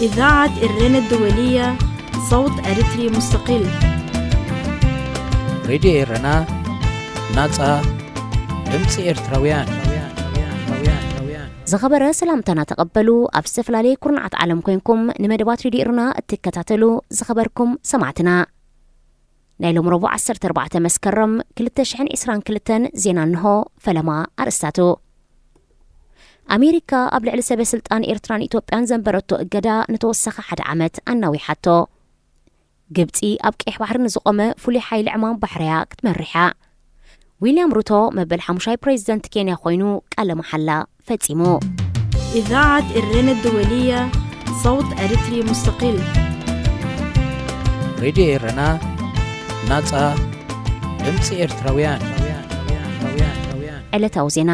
إذاعة إرنا الدولية، صوت أريتري مستقل. ሬድዮ ኤረና፣ ናጻ ድምጺ ኤርትራውያን። ዝኸበረ ሰላምታና ተቐበሉ። ኣብ ዝተፈላለየ ኩርናዓት ዓለም ኮይንኩም ንመደባት ሬድዮ ኤረና እትከታተሉ ዝኸበርኩም ሰማዕትና፣ ናይ ሎም ረቡዕ ዓሰርተ ኣርባዕተ መስከረም ክልተ ሽሕን ዕስራን ክልተን ዜና እንሆ። ፈለማ ኣርእስታቱ። ኣሜሪካ ኣብ ልዕሊ ሰበ ስልጣን ኤርትራን ኢትዮጵያን ዘንበረቶ እገዳ ንተወሳኺ ሓደ ዓመት ኣናዊሓቶ። ግብጺ ኣብ ቀይሕ ባሕሪ ንዝቖመ ፍሉይ ሓይሊ ዕማም ባሕርያ ክትመርሕ እያ። ዊልያም ሩቶ መበል ሓሙሻይ ፕሬዚደንት ኬንያ ኮይኑ ቃለ መሓላ ፈጺሙ። إذاعة إرنا الدولية، صوت أريتري مستقل. ሬድዮ ኤረና፣ ናጻ ድምጺ ኤርትራውያን። ዕለታዊ ዜና።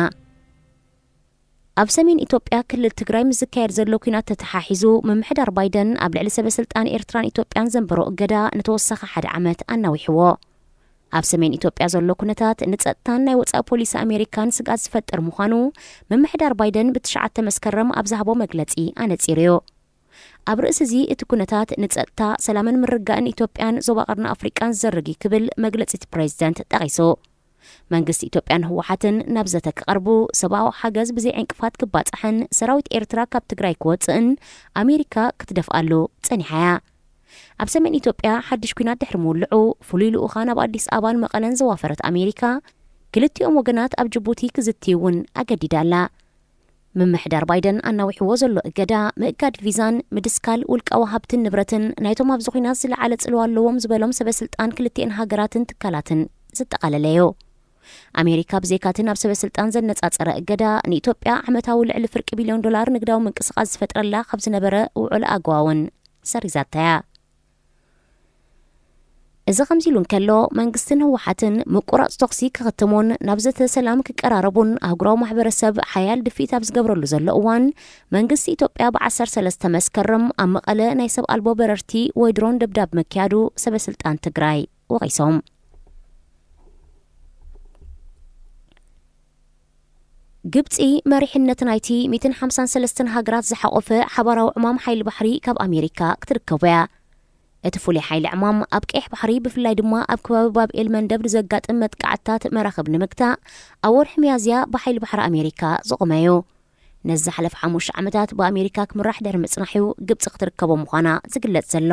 ኣብ ሰሜን ኢትዮጵያ ክልል ትግራይ ምስ ዝካየድ ዘሎ ኲናት ተተሓሒዙ ምምሕዳር ባይደን ኣብ ልዕሊ ሰበ ስልጣን ኤርትራን ኢትዮጵያን ዘንበሮ እገዳ ንተወሳኺ ሓደ ዓመት ኣናዊሕዎ። ኣብ ሰሜን ኢትዮጵያ ዘሎ ኩነታት ንጸጥታን ናይ ወጻኢ ፖሊሲ ኣሜሪካን ስግኣት ዝፈጥር ምዃኑ ምምሕዳር ባይደን ብትሽዓተ መስከረም ኣብ ዝሃቦ መግለጺ ኣነጺሩ'ዩ። ኣብ ርእሲ እዚ እቲ ኩነታት ንጸጥታ፣ ሰላምን ምርግጋእን ኢትዮጵያን ዞባ ቀርኒ ኣፍሪቃን ዝዘርግ እዩ ክብል መግለጺ እቲ ፕሬዚደንት ጠቒሱ። መንግስቲ ኢትዮጵያን ህወሓትን ናብ ዘተ ክቐርቡ፣ ሰብኣዊ ሓገዝ ብዘይ ዕንቅፋት ክባጻሕን ሰራዊት ኤርትራ ካብ ትግራይ ክወጽእን ኣሜሪካ ክትደፍኣሉ ጸኒሓ እያ። ኣብ ሰሜን ኢትዮጵያ ሓድሽ ኲናት ድሕሪ ምውልዑ፣ ፍሉይ ልኡኻን ኣብ ኣዲስ ኣበባን መቐለን ዘዋፈረት ኣሜሪካ፣ ክልቲኦም ወገናት ኣብ ጅቡቲ ክዝትዩ እውን ኣገዲዳ ኣላ። ምምሕዳር ባይደን ኣናዊሕዎ ዘሎ እገዳ፣ ምእጋድ ቪዛን ምድስካል ውልቃዊ ሃብትን ንብረትን ናይቶም ኣብዚ ኲናት ዝለዓለ ጽልዋ ኣለዎም ዝበሎም ሰበ ስልጣን ክልቲኤን ሃገራትን ትካላትን ዘጠቓለለ እዩ። ኣሜሪካ ብዘይካቲ ናብ ሰበ ስልጣን ዘነጻጸረ እገዳ፣ ንኢትዮጵያ ዓመታዊ ልዕሊ ፍርቂ ቢልዮን ዶላር ንግዳዊ ምንቅስቓስ ዝፈጥረላ ካብ ዝነበረ ውዑል ኣጎዋ እውን ሰሪዛታ እያ። እዚ ከምዚ ኢሉ እንከሎ፣ መንግስትን ህወሓትን ምቁራጽ ተኹሲ ክኽትሙን ናብ ዘተ ሰላም ክቀራረቡን ኣህጉራዊ ማሕበረሰብ ሓያል ድፍኢት ኣብ ዝገብረሉ ዘሎ እዋን፣ መንግስቲ ኢትዮጵያ ብዓሰርተ ሰለስተ መስከረም ኣብ መቐለ ናይ ሰብ ኣልቦ በረርቲ ወይ ድሮን ደብዳብ ምክያዱ ሰበ ስልጣን ትግራይ ወቒሶም። ግብጺ መሪሕነት ናይቲ ሚእትን ሓምሳን ሰለስተን ሃገራት ዝሓቖፈ ሓባራዊ ዕማም ሓይሊ ባሕሪ ካብ ኣሜሪካ ክትርከቦ እያ። እቲ ፍሉይ ሓይሊ ዕማም ኣብ ቀይሕ ባሕሪ፣ ብፍላይ ድማ ኣብ ከባቢ ባብ ኤል መንደብ ንዘጋጥም መጥቃዕትታት መራኽብ ንምግታእ፣ ኣብ ወርሒ ሚያዝያ ብሓይሊ ባሕሪ ኣሜሪካ ዝቖመ እዩ። ነዚ ዝሓለፈ ሓሙሽተ ዓመታት ብኣሜሪካ ክምራሕ ድሕሪ ምጽናሕ እዩ ግብጺ ክትርከቦ ምዃና ዝግለጽ ዘሎ።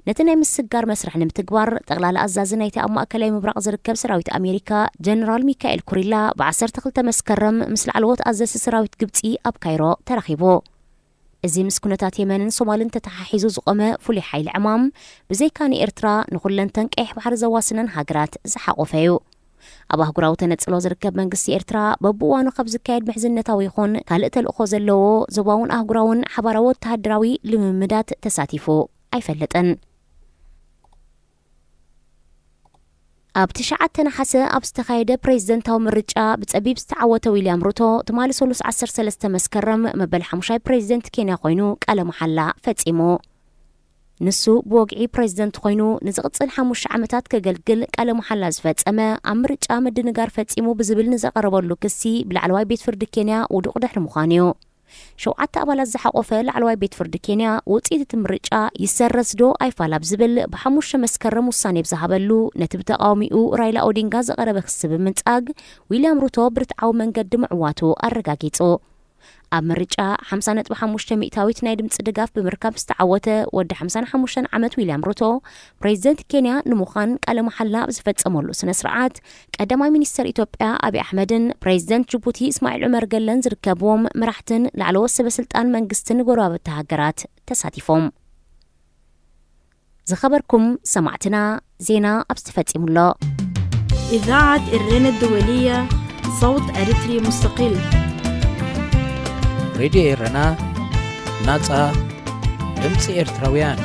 ነቲ ናይ ምስግጋር መስርሕ ንምትግባር፣ ጠቕላሊ ኣዛዚ ናይቲ ኣብ ማእከላይ ምብራቕ ዝርከብ ሰራዊት ኣሜሪካ፣ ጀነራል ሚካኤል ኩሪላ፣ ብዓሰርተ ክልተ መስከረም ምስ ላዕለዎት ኣዘዝቲ ሰራዊት ግብጺ ኣብ ካይሮ ተራኺቡ። እዚ ምስ ኩነታት የመንን ሶማልን ተተሓሒዙ ዝቖመ ፍሉይ ሓይሊ ዕማም፣ ብዘይካ ንኤርትራ፣ ንኹለንተን ቀይሕ ባሕሪ ዘዋስነን ሃገራት ዝሓቖፈ እዩ። ኣብ ኣህጉራዊ ተነጽሎ ዝርከብ መንግስቲ ኤርትራ፣ በብእዋኑ ካብ ዝካየድ ምሕዝነታዊ ይኹን ካልእ ተልእኾ ዘለዎ ዞባውን ኣህጉራውን ሓባራዊ ወተሃደራዊ ልምምዳት ተሳቲፉ ኣይፈልጥን። ኣብ ትሽዓተ ነሓሰ ኣብ ዝተኻየደ ፕሬዝደንታዊ ምርጫ ብጸቢብ ዝተዓወተ ዊልያም ሩቶ፣ ትማሊ ሰሉስ ዓሰርተ ሰለስተ መስከረም መበል ሓሙሻይ ፕሬዝደንት ኬንያ ኮይኑ ቃለ መሓላ ፈጺሙ። ንሱ ብወግዒ ፕሬዝደንት ኮይኑ ንዝቕጽል ሓሙሽተ ዓመታት ከገልግል ቃለ መሓላ ዝፈጸመ፣ ኣብ ምርጫ ምድንጋር ፈጺሙ ብዝብል ንዘቐረበሉ ክሲ ብላዕለዋይ ቤት ፍርዲ ኬንያ ውዱቕ ድሕሪ ምዃኑ እዩ። ሸውዓተ ኣባላት ዝሓቖፈ ላዕለዋይ ቤት ፍርዲ ኬንያ፣ ውጽኢት እቲ ምርጫ ይሰረዝ ዶ ኣይፋል ኣብ ዝብል ብሓሙሽተ መስከረም ውሳኔ ብዝሃበሉ፣ ነቲ ብተቓዋሚኡ ራይላ ኦዲንጋ ዝቐረበ ክሲ ብምንጻግ፣ ዊልያም ሩቶ ብርትዓዊ መንገዲ ምዕዋቱ ኣረጋጊጹ። ኣብ ምርጫ ሓምሳ ነጥቢ ሓሙሽተ ሚእታዊት ናይ ድምጺ ድጋፍ ብምርካብ ዝተዓወተ ወዲ ሓምሳን ሓሙሽተን ዓመት ዊልያም ሩቶ፣ ፕሬዝደንት ኬንያ ንምዃን ቃለ መሓላ ኣብ ዝፈጸመሉ ስነ ስርዓት፣ ቀዳማይ ሚኒስተር ኢትዮጵያ ኣብይ ኣሕመድን ፕሬዝደንት ጅቡቲ እስማዒል ዑመር ገለን ዝርከብዎም መራሕትን ላዕለዎት ሰበ ስልጣን መንግስትን ጎረባብቲ ሃገራት ተሳቲፎም። ዝኸበርኩም ሰማዕትና፣ ዜና ኣብዚ ተፈጺሙ ኣሎ። إذاعة إرنا الدولية، صوت أريتري مستقل. ሬድዮ ኤረና፣ ናጻ ድምጺ ኤርትራውያን።